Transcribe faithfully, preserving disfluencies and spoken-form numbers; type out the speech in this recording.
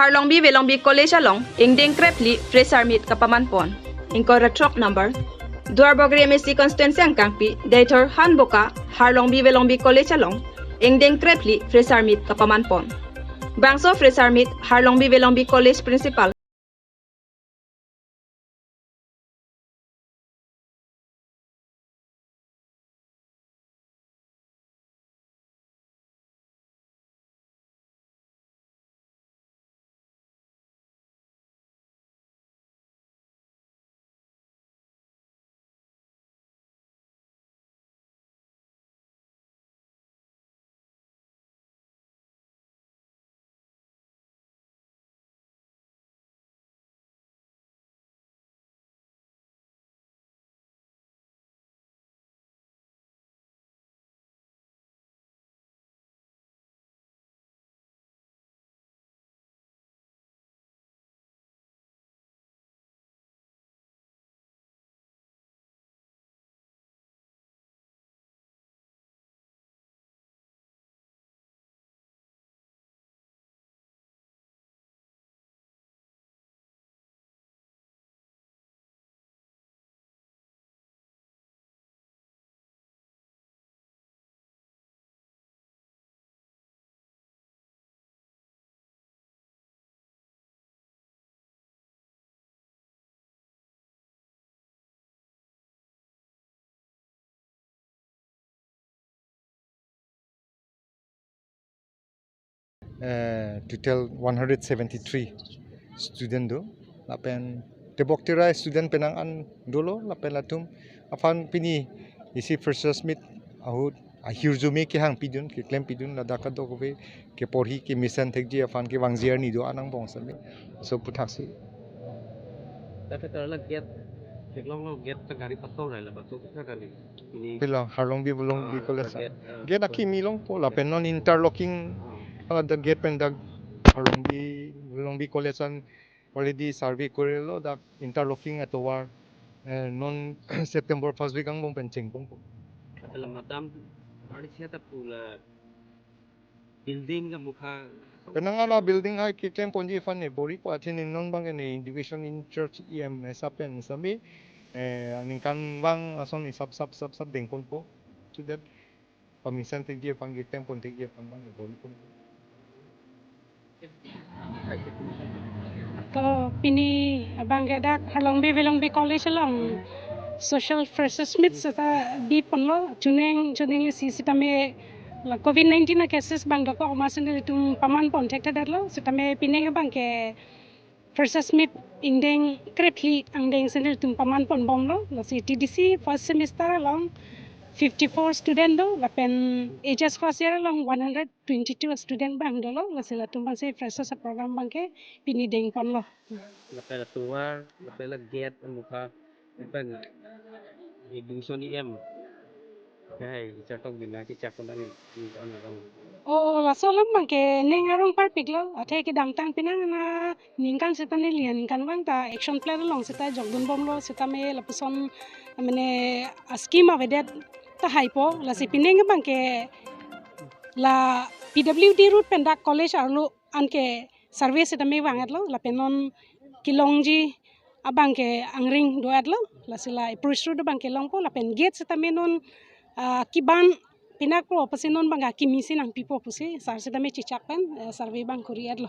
Harlongbi Velongbi College along ingdeng krephli fresher meet kapaman pon. Ingkoi ra throk number, Duarbagori M A C constituency angkangpi Deithor Hanboka Harlongbi Velongbi College along ingdeng krephli fresher meet kapaman pon. Bangso fresher meet Harlongbi Velongbi College principal Eh, total one hundred seventy-three student do. Lapen tebok terai student penang an dolo, lapen latum aphan pini isi freshers meet ahut ahirjume kehang pidun, keklem pidun, ladak kadokave keporhi kemesen thekji aphan kevangji arni do anang bong sami. So puthaksi. Tapi kalau gate, kalau gate ke gari pastor lah, pastor kita kali. Ini Pilo, Harlongbi Velongbi Ah, College. Gate, ah, Gate akimi longpo lapen non interlocking. Ah. Dak gate pen dak Harlongbi Velongbi College an already survey korilo, dak interlocking atovar, eh, non September first week angbong pen chengpon po. Kalau madam, hari siapa pula building ke mukha. Penang ala building hai keklem ponji aphan ne bor-ipo, athe ne non abang ke ne education in charge E M esa pen sami, eh, aningkanvang ason isap sap sap sap dengponpo. So that pamesen thekji aphan, keklem pon thekji aphan abang ne bor-iponpo. To pini abang ke dak Harlongbi Velongbi College along social freshers meet seta biponlo, chuning chuning isi sitame la covid nineteen a cases abang dokok ma sendel itum paman pon thekthedetlo, sitame pini abang ke freshers meet ingdeng krephli angdeng sendel itum paman ponbomlo. Lasi T D C first semester along fifty-four student do, lapen H S first year along one hundred twenty-two student abang dolo, lasi latum abangsi freshers program abang ke pini dengponlo. Lapen atovar, lapen la gate mukha, lapen education E M. Hai, chatok bina kechak konang ni, ni konang. Oh, laso alam abang ke ning arong parpiklo, athe kedamtang penang aningkan seta neli aningkanvang ta action plan along seta jokdunbomlo, sitame lapuson mane a scheme avedet tahaipo, lasi pini abang ke la P W D route pen dak college arlo anke survey sitame vang-etlo, lapen non kelongji abang ke angring do-etlo, lasi la approach road abang ke longpo, lapen gate sitame non, ah, keban pinakpo pusi non abang ke akimi si nangpipo pusi sar sitame chechak pen, eh, survey abang kori-etlo.